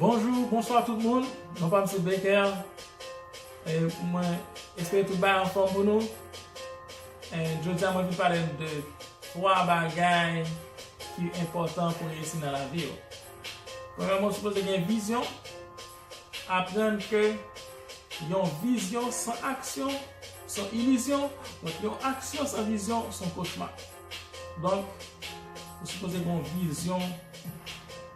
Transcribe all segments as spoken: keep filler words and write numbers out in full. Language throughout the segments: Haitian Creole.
Bonjou, bonswa tout moun. Non pa m se Becker. E mwen espere tout bagay anfòm pou nou. E jodi a mwen vin pale de twa bagay ki enpòtan pou reyisi nan lavi w. Premyèman, ou sipoze gen vizyon. Aprann ke yon vizyon san aksyon se yon ilizyon. Donk, yon aksyon san vizyon se yon kochma. Donk, ou sipoze gen yon vizyon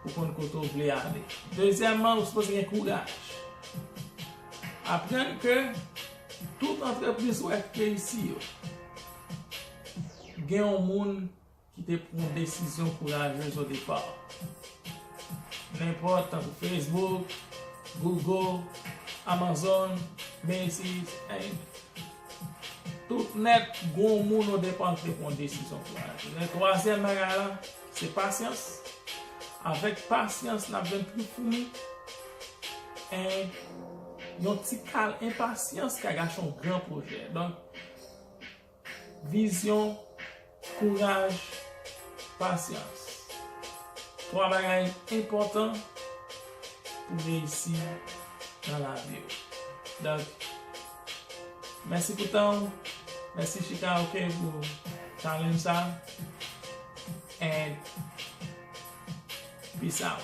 pou konn kote w vle ale. Dezyèmman, ou sipoze gen kouraj. Aprann ke tout antrepriz ou wè k reyisi yo, gen yon moun ki te pran yon desizyon kourajez o depa. Nenpòt, tankou Facebook, Google, Amazon, Macy's, tout nèt, gen yon moun o depa ki te pran yon desizyon kourajez. E twazyèm bagay la, se pasyans. Avèk pasyans, n ap jwenn trik foumi. E yon ti kal enpasyans ka gache yon gran pwojè. Donk, vizyon, kouraj, pasyans. Twa bagay enpòtan pou reyisi nan lavi w. Donk, mèsi pou tan w. Mèsi Chica, ok, pou challenge sa. And peace out.